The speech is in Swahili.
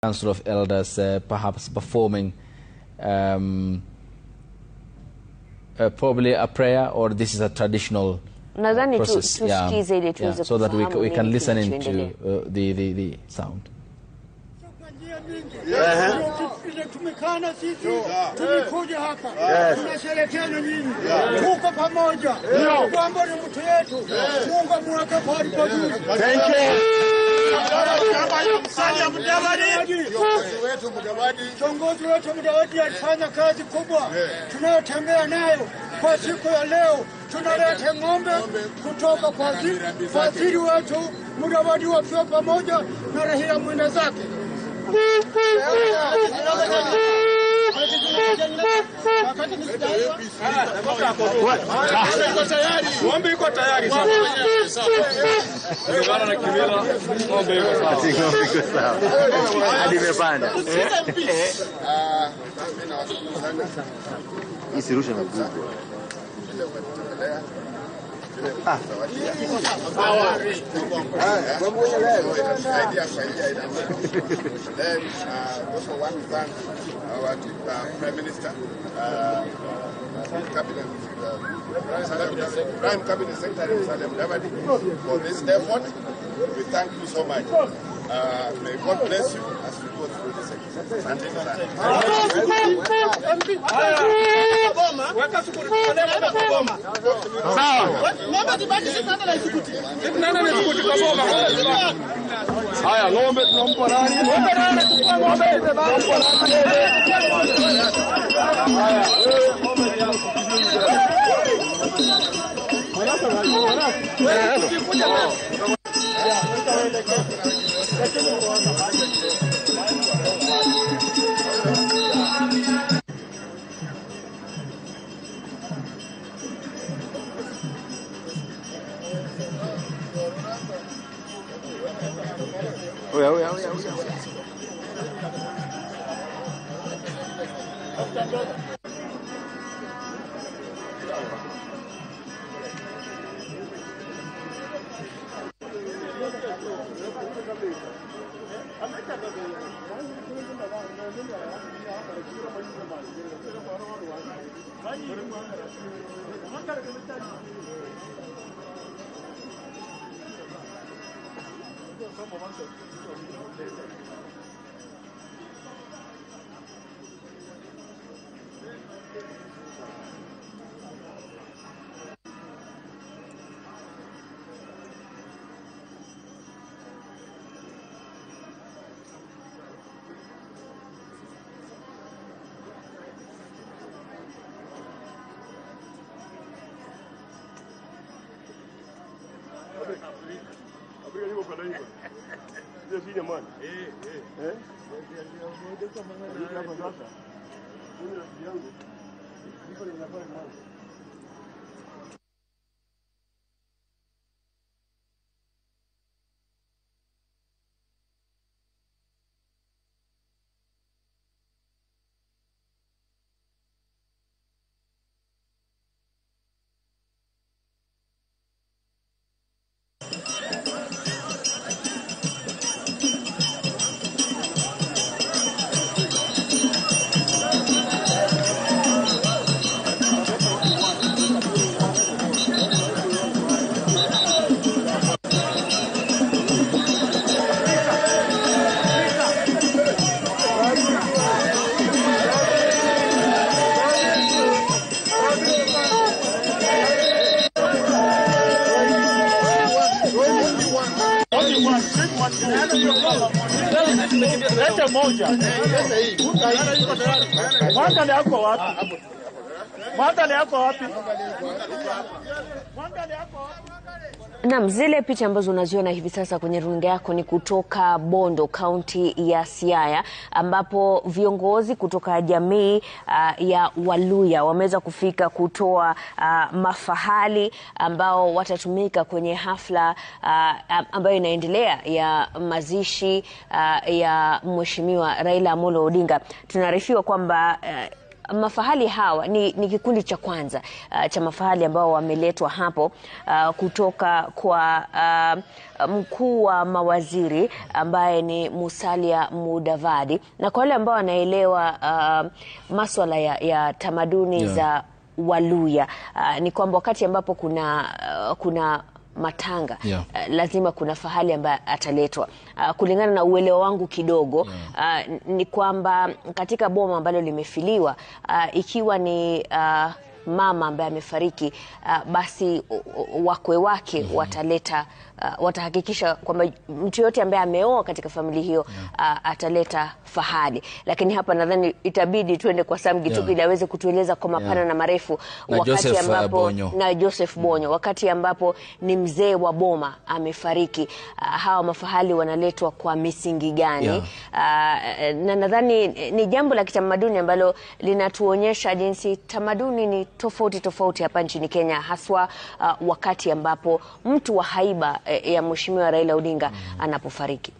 Council of Elders perhaps performing probably a prayer, or this is a traditional Nadhani process. Tusikize ili tuweze so that we can listen into the sound. Tumekana sisi, tumekuja hapa, tunasherehekea na nyinyi, tuko pamoja, kwamba ni mtu yetu, Mungu amweke pahali pazuri. Thank you. Kiongozi wetu Mudavadi alifanya kazi kubwa tunayotembea nayo kwa siku ya leo. Tunaleta ng'ombe kutoka kwa waziri wetu Mudavadi wakiwa pamoja na Rahia mwenda zake. Ng'ombe iko tayari sasa. Kulingana na kimila, ng'ombe iko sawa. Ng'ombe iko sawa. Hadi imepanda. Mimi nawashukuru sana. Isirushe na Google. Then also want to thank our Prime Minister, Cabinet, Prime Cabinet Secretary Musalia Mudavadi for this effort. We thank you so much. May God bless you as we go through this exercise. Haya, ng'ombe tunampa nani? Ng'ombe nani? Ng'ombe tunampa nani? Haya, ng'ombe ni yako. Oya, oya, oya, oya. Lete moja. Mwangale yako wapi? Mwangale yako wapi? Mwangale yako wapi? Naam, zile picha ambazo unaziona hivi sasa kwenye runinga yako ni kutoka Bondo, kaunti ya Siaya, ambapo viongozi kutoka jamii ya Waluya wameweza kufika kutoa mafahali ambao watatumika kwenye hafla ambayo inaendelea ya mazishi ya Mheshimiwa Raila Amolo Odinga. Tunaarifiwa kwamba mafahali hawa ni kikundi cha kwanza cha mafahali ambao wameletwa hapo kutoka kwa mkuu wa mawaziri ambaye ni Musalia Mudavadi. Na kwa wale ambao wanaelewa maswala ya tamaduni za Waluya, ni kwamba wakati ambapo kuna matanga, lazima kuna fahali ambaye ataletwa. Kulingana na uelewa wangu kidogo, ni kwamba katika boma ambalo limefiliwa, ikiwa ni mama ambaye amefariki, basi wakwe wake wataleta, watahakikisha kwamba mtu yote ambaye ameoa katika familia hiyo ataleta fahali. Lakini hapa nadhani itabidi tuende kwa Sam Gituku ili aweze kutueleza kwa mapana na marefu na wakati Joseph, ambapo Bonyo. Na Joseph Bonyo, wakati ambapo ni mzee wa boma amefariki, hawa mafahali wanaletwa kwa misingi gani? Na nadhani ni jambo la kitamaduni ambalo linatuonyesha jinsi tamaduni ni tofauti tofauti hapa nchini Kenya, haswa wakati ambapo mtu wa haiba ya Mheshimiwa Raila Odinga anapofariki.